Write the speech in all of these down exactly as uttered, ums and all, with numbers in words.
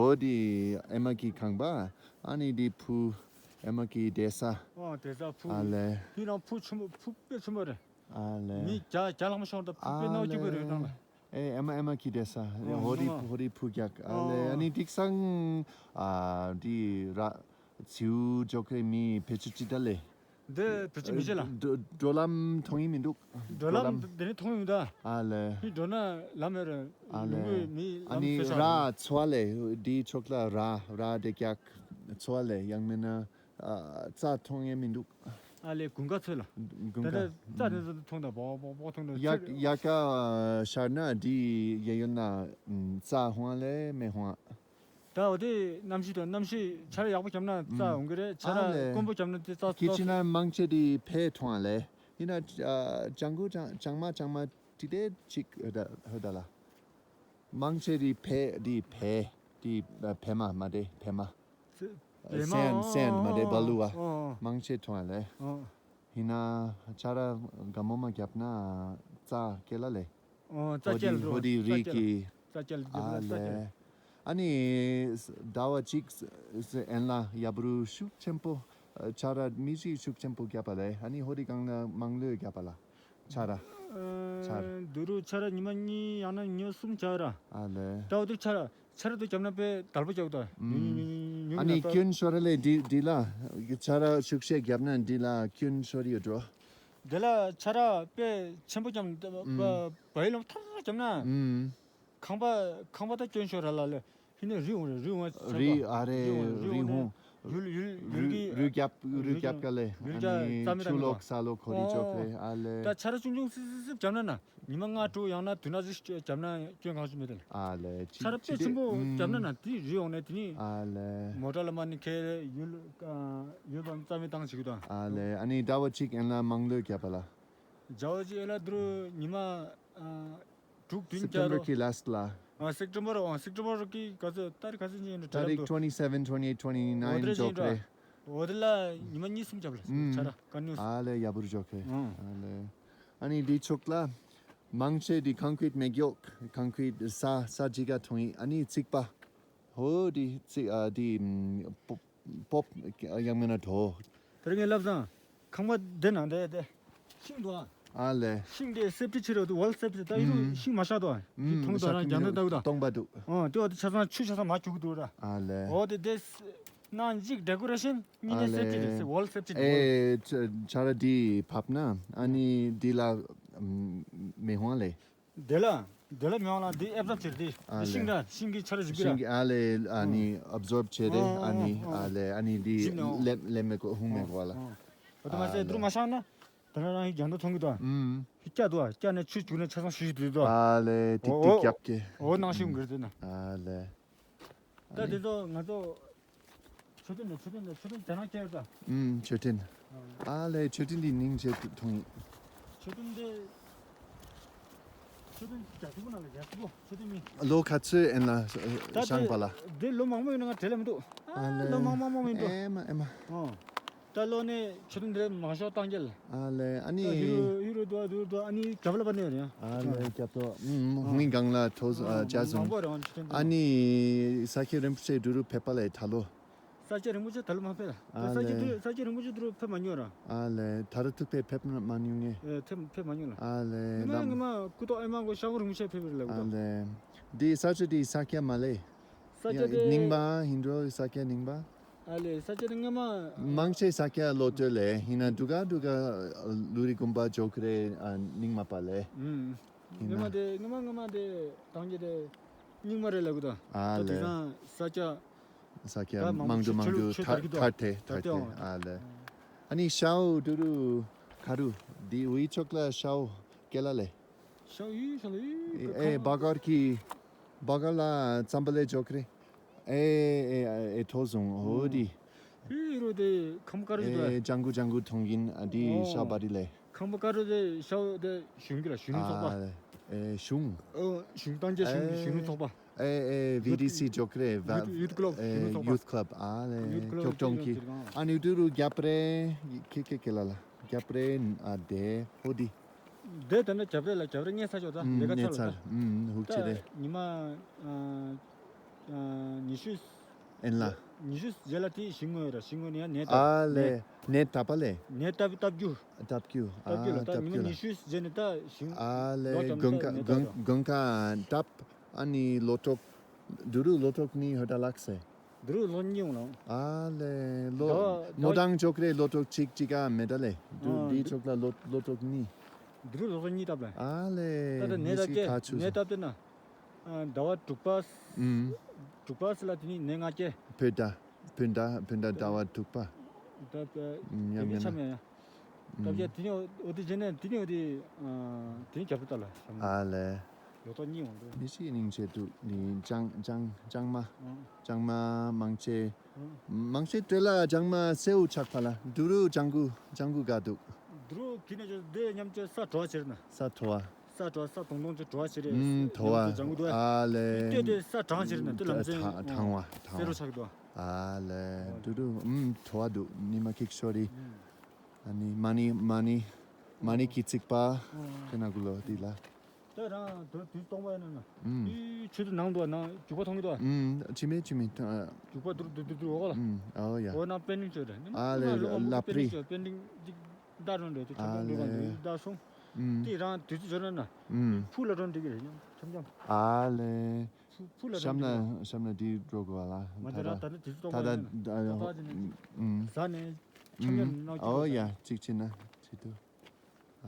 འོ་དེ་ཨེ་མ་གི་ཁང་པ། ཨ་ནི་དེ་ཕུ་ཨེ་མ་གི་བསྡད་ས། ཨོ་བསྡད་ས་ཕུ། ཨ་ལེ། དེ་ནང་ཕུ་ཆེན་པོ་ཕུ་དཔེ་ཆེན་པོ་རེད། ཨ་ལེ། མི་བརྒྱ་བརྒྱ་ལྷག་མ་ཤོང་དང་ཕུ་དཔེ་ནང་སྐྱིད་པོ་རེད་ནང་ལ། ཨེ་ཨེ་མ་ཨེ་མ་གི་བསྡད་ས། ཨོ་ཧོ་རི་ནང་ལ། ཧོ་རི་ཕུ་རྒྱག་ཨ་ལེ། ཨོ་ཨ་ནི་དིག་སང་ཨ་དེ་ར་ཚིའུ་འཇོག་རེ་མི་བེད་སྤྱོད་ཅི་ད་ལེ། འདི་བེད་སྤྱོད་མི་བྱེད་ལ། འགྲོ་འགྲོ་ལམ་མཐོང་ཡི་མི་འདུག་འགྲོ་ལམ་འགྲོ་ལམ་འདི་ནས་མཐོང་ཡོང་ད། ཨ་ལེ། མི་འགྲོ་ན་ལམ་མེད་རེད། ཨ་ལེ། ཡོང་གི་མི་ཨ་ལམ་ནི་ཚོད་ཤག་ར་ཚོ་ལེ། འདིའི་ཕྱོགས་ལ་ར་ར་དེ་རྒྱག་ཚོ་ལེ། ཡང་མིན་ན་ཨ་རྩྭ་མཐོང་ཡི་མི་འདུག་ཨ་ལེ་དགུན་ཁ་ཚོད་ལ། དགུན་ད་ཁ་ལྟ་རྩྭ་དེ་ཚོ་མཐོང་ད་བོག་བོག་བོག་མཐོང་ད་ཡ་ཚིག་ཡ་ཀ་ཤར་ན་འདི་གཡས་གཡོན་ན་རྩྭ་ཧོང་ལེ་མེ་ཧོང་། ད་འོ་དེ་གནམ་གཤིས་དང་གནམ་གཤིས་ཆར་ཡག་པོ་བརྒྱབ་ན་རྩྭ་ཨུམ། འོང་གི་རེད། ཆར་ཨ་ལེ། དཀོན་པོ་བརྒྱབ་ན་དེ་རྩྭ་སྐྱེ་ཆེ་ན་མང་ཆེ་དེ་ཕེ་ཐོང་ཨ་ལེ། ཡིན་ན་ཨ་ལྗང་གུ་ལྗང་ལྗང་མ་ལྗང་མ་དེ་དེ་ཅིག་ཧོ་ད་ཧོ་ད་ལ། མང་ཆེ་དེ་ཕེ་དེ་ཕེ་དེ་ཕེ་མ་མ་དེ་ཕེ་མ། སེ་ཕེ་མ་སེན་སེན་མ་དེ་ཨོ་བ་ལུ་བ། ཨོ་ཨོ་མང་ཆེ་ཐོང་ཨ་ལེ། ཨོ། ཡིན་ན་ཆར་དགའ་མོ་མ་བརྒྱབ་ན་རྩྭ་སྐྱེ་ལ་ལེ། ཨོ་རྩྭ་ཧོ་དི་སྐྱེལ་འགྲོ། ཧོ་དི་རྩྭ་རིགས་སྐྱེལ། ཀྱི་རྩྭ་སྐྱེལ་འགྲོ། ཨ་ལེ། རྩྭ་སྐྱེལ། ཨ་ནི་ཟླ་བ་གཅིག་ཨེན་ལ་ཡ་བུ་རུ་ཤུགས་ཆེན་པོ་ཆར་མི་ཤིག་ཤུགས་ཆེན་པོ་བརྒྱབ་པ་ལེ། ཨ་ནི་ཧོ་དི་གང་ལ་མང་ལོས་བརྒྱབ་པ་ལ་ཆར། ཆར། ཨ་དུ་རུ་ཆར་ཉི་མ་གཉིས་ཡང་ན་ཉི་མ་གསུམ་ཆར། ཨ་ལེ། ད་འོ་དེ་ཆར་ཆར་དུ་བརྒྱབ་ན་དཔེ་དལ་པོ་རྒྱག་ད། ཨུམ། ཉུ་ཉུ་ཉུ་ཉུ་ཨ་ནི་ཉུ་སྐྱོན་ཤོར་ལེ་འདི་འདི་ལ་ཆར་ཤུགས་ཆེ་བརྒྱབ་ན་འདི་ལ་སྐྱོན་ཤོར་ཡོད་འགྲོ། དེ་ལ་ཆར་དཔེ་ཆེན་པོ་ཀྱང་ཨུམ། བ་ཡི་ལོ་ཐར་བརྒྱབ་ན། ཨུམ། ཁང་པ་ཁང་པ་ད་སྐྱོན་ཤོར་ར་ལ་ལེ། ཧི་ནས་རི་འོང་རི་འོང་ཆར་རི་པ་ཨ་རེ་རི་འོང་རི་རི་འོང་ཧོང་། ཡུལ་ཡུལ་ཡུལ་རི་གི་རི་རྒྱབ་རི་ཡུལ་རྒྱབ་ཀ་ལེ། ཡུལ་ཨ་རྒྱ་ནི་རྩ་མེད་ཆུ་ལོག་ས་ལོག་ཁོ་རི་ཨོ་ཅོག་ལེ་ཨ་ལེ། ད་ཆར་ཆུང་ཆུང་སིབ་སིབ་སིབ་བརྒྱབ་ན་ན། ཉི་མ་ལྔ་དྲུག་ཡང་ན་དུས་ན་ཟིག་བརྒྱབ་ན་སྐྱོན་གང་ཞིག་མེད་དེ། ཨ་ལེ། ཅི་ཆར་ཅི་དཔེ་ཆེན་པོ་ཨུམ། བརྒྱབ་ན་ན་དེ་རི་འོང་ནས་དེ་ནི་ཨ་ལེ། མོ་ཊ་ལ་མ་ནི་ཁེ་ཡུལ་ཡུལ་པ་རྩ་མེད་བཏང་ཞིག་དང་། ཨ་ལེ། ཨ་ནི་ཟླ་བ་གཅིག་ཨེན་ལ་མང་ལོས་བརྒྱབ་པ་ལ། ཟླ་བ་གཅིག་ཨེན་ལ་དུ་རུ་ཉི་མ་ཨ་དྲུག་བདུན་བརྒྱབ་སེབ་ཊེམ་པར་རོ། གི་ལ་སི་ཊི་ལ། ཨ་སེབ་ཊེམ་པར་ཨ་སེབ་ཊེམ་པར་གི་ག་ཚོད་ཏ་རིག་ག་ཚོད་ཉིན་རེ་ཏ་རིག་ཊུ་ཝེན་ཊི་སེ་ཝེན། ཊུ་ཝེན་ཊི་ཨེ་ཊི། ཊུ་ཝེན་ཊི་ནའིན་འོ་དེ་འཇོག་རེད། འོ་དེ་ལ་ཉི་མ་གཉིས་གསུམ་བརྒྱབ་ལ་ཨུམ། ཆ་ར་ཀ་ནུས། ཨ་ལེ་ཡ་བུར་འཇོག་གི། ཨུམ། ཨ་ལེ། ཨ་ནི་འདི་ཕྱོགས་ལ་མང་ཆེ་འདི་ཀོན་ཀི་རིཊ་མེ་གཡོག་ཀོན་ཀི་རིཊ་ས་ས་ཇི་ག་ཐོང་ཡིན། ཨ་ནི་རྩིག་པ་ཧོ་འདི་རྩིག་ཨ་འདི་ཨམ་པོ་པོབ་ཡང་མིན་ན་དོ། དེ་རིང་ངས་ལབ་སོང་། ཁང་པ་འདི་ནང་འདི་འདི་ཤིང་འདུག་ཨ། ཨ་ལེ། ཤིང་འདི་སེབ་ཊི་ཆེ་རེད་འདུག་ཝོལ་སེབ་ཊི་ད་ཡིན་རུང་ཨུམ། ཤིང་མ་ཤ་དོ། ཡིན་ཨུམ། ཐོང་ས་དོ་རང་ཁྱིམ་རྒྱང་ཐག་ལྟ་གུ་ད། སྟོང་པ་འདུག་ཨོ་དེ་འོ་དེ་ཆ་ཚང་ཆུ་ཆ་ཚང་མ་བཅུག་གི་འདུག་ར། ཨ་ལེ། འོ་དེ་དེ་ནང་གཅིག་ཌེ་ཀོ་རེ་ཤན་གཉིས་ནས་ཨ་སེབ་ཊི་རེད་ལེ། ཟེར་ཝོལ་སེབ་ཊི་རེད། ཨེ་ཆ་ཆ་ར་འདི་ཕབ་ན་ཨ་ནི་འདི་ལ་ཨམ་མེ་ཧོང་ལེ། དེ་ལ་དེ་ལ་མེ་ཧོང་ལ་འདི་ཨེབ་ཟབ་བྱེད་དེ་ཨ་ལེ། ཤིང་ར་ཤིང་གི་ཆ་ར་བཞུགས་ཀྱི་ཤིང་ར། གི་ཨ་ལེ་ཨ་ནི་ཨབ་ཟོརབ་བྱེད་དེ་ཨ་ནི་ཨ་ལེ་ཨ་ནི་འདི་ལེབ་ལེབ་མེ་གོ་ཧུང་མེ་གོ་ལ། འོ་དེ་མ་ཟད་དུ་རུ་མ་ཤང་ན། ད་ནང་རང་གི་རྒྱང་མཐོང་མཐོང་གི་དང་། ཨུམ། སྐྱ་དུ་ཨ་སྐྱ་ནས་ཆུ་བྱུག་ནས་ཆ་ཚང་ཤུ་ཤུ་དུ་དུ། ཨ་ལེ་ཏིག་ཏིག་རྒྱབ་ཀྱི། འོ་ནང་ཤུ་གི་རེད་ན། ཨ་ལེ། ད་དེ་ཚོ་ང་ཚོ་མཆོད་རྟེན་ནས་མཆོད་རྟེན་ནས་མཆོད་རྟེན་རྒྱ་ནག་སྐྱེལ་ད། ཨུམ་མཆོད་རྟེན། ཨ་ལེ་མཆོད་རྟེན་འདི་སྙིང་རྗེ་མཐོང་ཡིན། མཆོད་རྟེན་འདི། མཆོད་རྟེན་རྒྱ་ཆེན་པོ་ན་ལ་རྒྱ་ཆེན་པོ་མཆོད་རྟེན་མིན། ལོ་ག་ཚོད་ཨེ་ན་ད་ཤང་པ་ལ། དེ་ལོ་མང་པོ་ཡིན་ན་ང་དྲན་ལ་མི་འདུག་ཨ་ལོ་མང་མང་མང་མི་འདུག་ཨེ་མ་ཨེ་མ། ཨོ། ད་ལོ་ནས་ཆུ་དུང་དེ་མང་ཤོས་བཏང་རྒྱལ། ཨ་ལེ་ཨ་ནི། ད་ཧི་རུ་ཧི་རུ་དུ་ཨ་དུ་དུ་ཨ་ནི་གྲབ་ལ་པ་ནས་རེད། ཨ་ལེ་རྒྱབ་ཏོ་ཧུང་གང་ལ་ཐོ་ཨ་ཅ་མང་སུང་པོ་རེད་ཨ་ནི་ས་སྐྱ་རིན་པོ་ཆེ་དུ་རུ་ཕེབས་པ་ལས་ད་ལོ། ས་སྐྱ་རིན་པོ་ཆེ་ད་ལོ་མ་ཕེབས་ལ། ཨ་ས་སྐྱ་ལེ། དུ་ས་སྐྱ་རིན་པོ་ཆེ་དུ་རུ་ཕེབས་མ་མྱོང་ར། ཨ་ལེ་ད་རུ་ཐུག་ཕེབས་ཕེབས་མ་མྱོང་ངེ། ཨེ་ཐེབས་ཕེབས་མ་མྱོང་ལ། ཨ་ལེ་ངེ་མ་ལམ། ངེ་མ་ཀུ་ཏོ་ཨེ་མ་གོ་ཤ་བོ་རིན་པོ་ཆེ་ཕེབས་རེད་ལ་ཀུ་ཨ་ཏོ། ལེ། འདི་ས་ཆ་འདི་ས་སྐྱ་མ་ལེ། ས་ཆ་ཡང་དེ་རྙིང་པ་ཧིན་རོ་ས་སྐྱ་རྙིང་པ། ཨ་ལེ་ས་ཆ་དེ་སྔ་མ། མང་ཆེ་ས་སྐྱ་ལོ་སྟོད་ལེ་ཧིན་ན་འབྲུ་ག་འབྲུ་ག་ལུ་རི་དགོན་པ་ཇོ་ཁི་རེ་ཨ་རྙིང་མ་པ་ལེ། ཨུམ། ཧིན་སྔ་མ་ན། དེ་སྔ་མ་སྔ་མ་དེ་དང་གི་དེ་རྙིང་མ་རེད་ལབ་གི་དང་། ཨ་ད་ལེ། དེང་སང་ས་སྐྱ། ས་སྐྱ་ད་མང་མང་དུ་ཆེ་མང་ཆེ་དུ་ཆེ་ཐར་དར་གི་དང་ཐར་ཐེ་ཐར་ཐར་ཐེ་ཐེ་ཨང་། ཨ་ལེ། ཨ་ནི་ཤའོ་དུ་རུ་ཁ་རུ་འདི་ཝི་ཆོག་ལ་ཤའོ་ཀེ་ལ་ལེ། ཤའོ་ཡུ་ཤ་ལ་ཡུ་ཨེ་བ་གར་གི་བ་གར་ལ་ཙམ་པ་ལེ་ཇོ་ཁི་རེ། ཨེ་ཨེ་ཨེ་ཐོ་ཟུང་ཧོ་དི། ཧི་རོ་དེ་ཁམ་ཀ་རུ་ཨེ་དེ། ཇང་གུ་ཇང་གུ་ཐོང་གིན་ཨ་དི་ཨོ། ཤའོ་བ་རི་ལེ། ཁམ་ཀ་རུ་དེ་ཤའོ་དེ་གཞུང་གི་ལ་གཞོན་ནུ་ཚོགས་པ། ཨ་ཨེ་གཞུང་། ཨོ་གཞུང་ཏང་ཅེ་གཞུང་གི་གཞོན་ནུ་ཚོགས་པ། ཨེ་ཨེ་བི་ཌི་སི་ཇོ་ཁི་རེ་ཡུཐ་ཡུཐ་ཡུཐ་ཀླབ་གཞོན་ནུ་ཚོགས་པ། ཡུཐ་ཀླབ་ཨ་ལེ་ཡུཐ་ཀླབ་ཁྱོག་ཀྲོང་གི་ཨ་ནི་དུ་རུ་རྒྱབ་རེ་ཁི་ཁི་ཁི་ལ་ལ་རྒྱབ་རེ་ཨ་དེ་ཧོ་དི། དེ་ད་ནི་རྒྱབ་རེ་ལ་རྒྱབ་རེ་ངས་ཚ་ཆོག་ད་ལས་ཀ་ཚར་ལ་ད། ཧུག་ཆེ་རེ། ཉི་མ་ཨ་ ཉི་ཤུ། ཨེན་ལ། ཉི་ཤུ་རྗེས་ལ་དེ་ཞིང་རྨོ་ཡོད་ར། ཞིང་རྨོ་ནས་ཡང་ནས་བཏབ། ཨ་ལས། ནས་བཏབ་པ་ལས། ནས་བཏབ་བཏབ་རྒྱུ། བཏབ་རྒྱུ། བཏབ་རྒྱུ་ལ། ཨ་ད་བཏབ་ཉི་མ་རྒྱུ་ལ། ཉི་ཤུ་རྗེས་ནས་ད་ཞིང་ཨ་ལས། ལོ་གྲངས་དགུན་ཁ་ད་ནས་དགུན་ད་དགུན་ཁ་བཏབ། ཨ་ནི་ལོ་ཏོག་དུ་རུ་ལོ་ཏོག་གཉིས་ཧོ་ད་ལགས་སེ། དུ་རུ་ལོ་གཉིས་ཡོང་ལ། ཨ་ལས། ལོ་ཟླ་བ་ཟླ་ནོར་བ་གྲངས་ཅོག་རེ་ལོ་ཏོག་གཅིག་གཅིག་ག་མེད་ད་ལས། དུ་ཨ་འདི་དུ་ཅོག་ལ་ལོ་ལོ་ཏོག་གཉིས། དུ་རུ་ལོ་ཏོག་གཉིས་བཏབ་ལ། ཨ་ལས། ད་ལྟ་ནས་མི་བཏབ་ཅིག་ཀྱེ་ཁ་ཆུ་ནས་བཏབ་དེ་ན། ཟླ་བ་དྲུག་པ། ཨུམ། དྲུག་པ་ཟེར་ལ་དེ་ནི་ནས་ལྔ་ཀྱེ། བོད་ཟླ། བོད་ཟླ་བོད་ཟླ་ཟླ་བ་དྲུག་པ། ད་ཨུམ་ཡང་དེ་མིན་མེད་ན། ཆ་མེད་ཡ། ད་ཨུམ། བྱས་དེ་ནི་འོ་དེ་བྱས་ནས་དེ་ནི་འོ་དེ། དེ་ནི་རྒྱབ་ཏུ་ལ་བསམ། ཨ་ལས། ལོ་ཏོག་གཉིས་འོང་འདུག་མི་ཤི་སྙིང་རྗེ་འདུག་ནི་ལྕང་ལྕང་ལྕང་མ། ཨང་། ལྕང་མ་མང་ཆེ། ཨང་། མང་ཆེ་དེ་ལ་ལྕང་མ་སེའུ་ཆགས་པ་ལ་དུ་རུ་ལྕང་གུ་ལྕང་གུ་ག་འདུག་དུ་རུ་གི་ནས་ཅོ་དེ་མཉམ་ཅོ་ས་དྲོ་བ་ཕྱིར་ན། ས་དྲོ་བ། ས་དྲོ་བ་ས་དོང་དོང་ཅོ་དྲོ་བ་ཕྱིར་རེད། ཨུམ་དྲོ་མཉམ་ཅོ་ལྕང་གུ་འདུག་བ། ཨ་ལས། ལྟོས་ལྟོས་ས་གྲང་ཕྱིར་ན་དེ་ལམ་སེང་གྲང་བ་གྲང་སེ་རུ་བ། ཆགས་འདུག་ཨ་ལས། དུ་རུ་ཨུམ་དྲོ་བ་འདུག་ཉི་མ་ཁིག་ཤོ་རི། ཨ་ནི་མ་ནི་མ་ནི་མ་ནི་གི་ཚིག་པ། ཨང་། དེ་ན་གུ་ལོ་དེ་ལ། ད་རང་དུ་དུས་སྟོང་པ་ཡིན་ན། ཨུམ། དུས་ཆུ་དུ་ནང་དུ་ནང་རྒྱུག་པ་མཐོང་གི་འདུག་ཨུམ། ཅི་མེད་ཅི་མེད། ཨ། རྒྱུག་པ་དུ་རུ་དུ་དུ་དུ་འོག་ལ། ཨུམ། ཨོ་ཡ། འོ་ན་པེན་ལིང་ཅོ་རེད། ཨ་ལས་ལ་པེན་ལིང་ཅོ་པེན་ལིང་ཅིག་ད་རང་རེད་དུ་ཆ་ཨ་ཚང་འགྲོ་གང་ལས་འདུག་ད་སོང་། ཨུམ། དེ་རང་དུས་ཚོད་འབྱོར་ན་ན། ཨུམ། ཕུ་ལ་གྲོན་འགྲིག་གི་རེད་སྙམ་འཆམ་འཆམ། ཨ་ལས། ཕུ་ཕུ་ལ་ཤམ་གྲོན་འགྲིག་ན་ཤམ་ན་དེ་འགྲོ་དགོས་ལ། མ་དེ་རང་ད་ད་ནི་དུས་ཚོད་ད་སྟོང་པ་ད་ཡིན་ན། ད་ད་ད་ད་ཨུམ། ཟ་ནས་འཆམ་འཆམ་ཨུམ། ནང་ཨོ་ཡ་ཅིག་ཅིག་ཅིག་ན་ཅིག་ཏུ།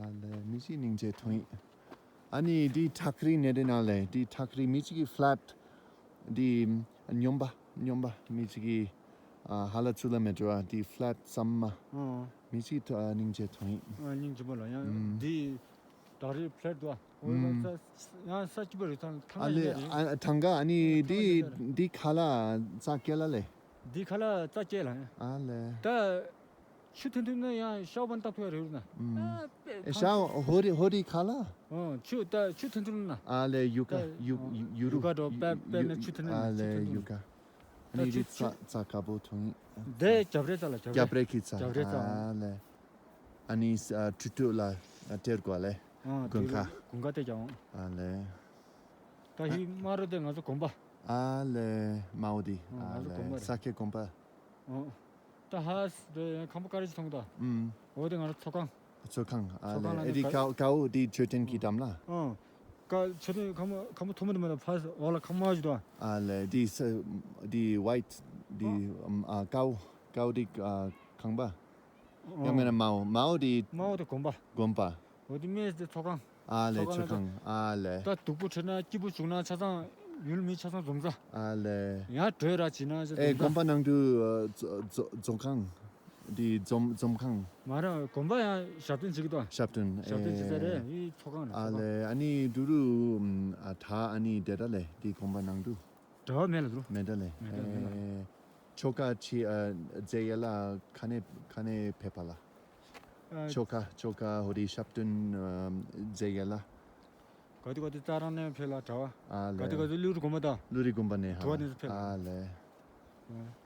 ཨ་ལས་མི་ཤི་སྙིང་རྗེ་ཐོང་ཡིན། ཨ་ནི་འདི་ཁྲག་རིལ་ནས་དེ་ནང་ལས་འདི་ཁྲག་རིལ་མི་གཅིག་གི་ཕ་ལེཊ། འདི་སྙོམས་པ་སྙོམས་པ་མི་གཅིག་གི་ཨ་ཧ་ལ་ཚུ་ལ་མེད་འགྲོ་བ་འདི་ཕ་ལེཊ་ཙམ་མ། ཨང་། མི་གཅིག་ཐོ་ཨ་སྙིང་རྗེ་ཐོང་ཡིན། ཨ་སྙིང་རྗེ་མོ་ལ་ཡང་ཨུམ། འདི་ད་རེས་ཕ་ལེཊ་དུ་ཨ། འོ་ཡང་ས་ཡང་ས་སྐྱིད་པ་རེད་ཐང་ཐང་ཨ་ལས་ཡིན་ན་རེད། ཨ་ཐང་ག་ཨ་ནི་ཐང་འདི་ཡིན་ན་རེད། འདི་ཁ་ལ་ཙག་སྐྱེ་ལ་ལས། འདི་ཁ་ལ་ཙག་སྐྱེ་ལ་ཡང་། ཨ་ལས། ད། ཆུ་ཐོན་ཐོན་ན་ཡང་ཤའོ་བན་སྟབས་ཐུ་རེ་རུ་ན། ཨུམ། ཨ་པེ་ཨེ་ཤའོ་ཧོ་རི་ཧོ་རི་ཁ་ལ། ཨོ་ཆུ་ད་ཆུ་ཐོན་ཐོན་ན། ཨ་ལས་ཡུ་ཀ་ད་ཡུ་ཨོ་ཡུ་ཡུ་ཀ་འགྲོ་པེ་པེ་ན་ཆུ་ཐོན་ན་ཨ་ཆུ་ལས་ཐོན་ཡུ་ཐོན་ཀ། ཨ་ད་ནི་ཆུ་རི་ཆུ་ཚ་ཚ་ཀ་པོ་ཐོང་ཡིན། དེ་རྒྱབ་རེ་ཚ་ལ་རྒྱབ་རེ། རྒྱབ་རེ་ཁི་ཚ་རྒྱབ་རེ་ཚ། ཨ་ལས། ཨ་ནི་ཨ་ཁྲུ་ཏུ་ལ་ཨ་ཏེར་གོ་ལས། ཨ་དགུན་ཁ། དགུན་ཁ་ཏེ་ཀྱང་། ཨ་ལས། ད་ཧི་མ་རོ་དེ་ང་ཚོ་གོམ་པ། ཨ་ལས་མའོ་དི། ཨ་ང་ཚོ་གོམ་པ་རེད། ས་ཁེ་གོམ་པ། ཨོ། ད་ཧ་ས་དེ་ཁམ་པ་ཀ་རེ་ཅི་ཐོང་ད། ཨུམ། འོ་དེ་ང་ར་ཚོ་ཁང་། ཚོ་ཁང་ཨ་ཚོ་ཁང་ལ་ལས་ཨེ་དེ་ཀའོ་ཀའོ་དེ་མཆོད་རྟེན་གྱི་འགྲམ་ལ། ཨོ། ཀ་མཆོད་རྟེན་ཁམ་པ་ཁམ་པ་ཐོ་མ་དེ་མ་ད་ཕ་ས་འོ་ལ་ཁམ་མ་ཞུ་ད། ཨ་ལས་དེ་ས་དེ་ཝའིཊ་དེ་ཨ་ཀའོ་ཀའོ་དེ་ཁང་པ། ཡང་མིན་ན་མའོ་མའོ་དེ། མའོ་དེ་གོམ་པ། གོམ་པ། འོ་དེ་སྨད་དེ་ཚོ་ཁང་། ཨ་ལས་ཚོ་ཁང་ལ་ད། ཨ་ལས། ད་སྡུག་པོ་འཕྲད་ན་སྐྱིད་པོ་བྱུང་ན་ཆ་ཚང་ཡུལ་མི་ཆ་ཚང་འཛོམས་ས། ཨ་ལས། ཡང་བྲོས་ར་བྱིན་ན་ཆ་ཨེ་འཛོམས་ས། གོམ་པ་ནང་དུ་ཨ་རྫོ་རྫོ་རྫོང་ཁང་། འདི་འཛོམས་འཛོམས་ཁང་། མ་ར་གོམ་པ་ཡང་ཞབས་བརྟན་བྱེད་ཀྱི་འདུག་ཞབས་བརྟན་ཞབས་བརྟན་བྱེད་ས་རེད། ཨེ་ཡི་ཚོ་ཁང་ལ་ཨ་ཚོ་ཁང་། ལས་ཨ་ནི་དུ་རུ་ཨ་ད་ཨ་ནི་དེ་འདྲ་ལས་འདི་གོམ་པ་ནང་དུ། གྲྭ་བ་མེད་ལ་འགྲོ། མེད་ད་ལས། མེད་ད་མེད་ལ། ཨེ་ཆོ་ག་ཆི་ཨ་རྫས་ཡ་ལ་ཁ་ནས་ཁ་ནས་ཕེབས་པ་ལ། ཨ་ཆོ་ག་ཆོ་ག་ཧོ་རི་ཞབས་བརྟན་ཨ་རྫས་ཡ་ལ། ག་དུས་ག་དུས་རྩ་རང་ནས་ཕེབས་ལ་གྲྭ་བ། ཨ་ལས། ག་དུས་ག་དུས་ཀླུ་རི་དགོན་པ་དང་། ཀླུ་རི་དགོན་པ་ནས་ཧ། གྲྭ་བ་ནས་ཕེབས་ལ། ཨ་ལས། ཨ།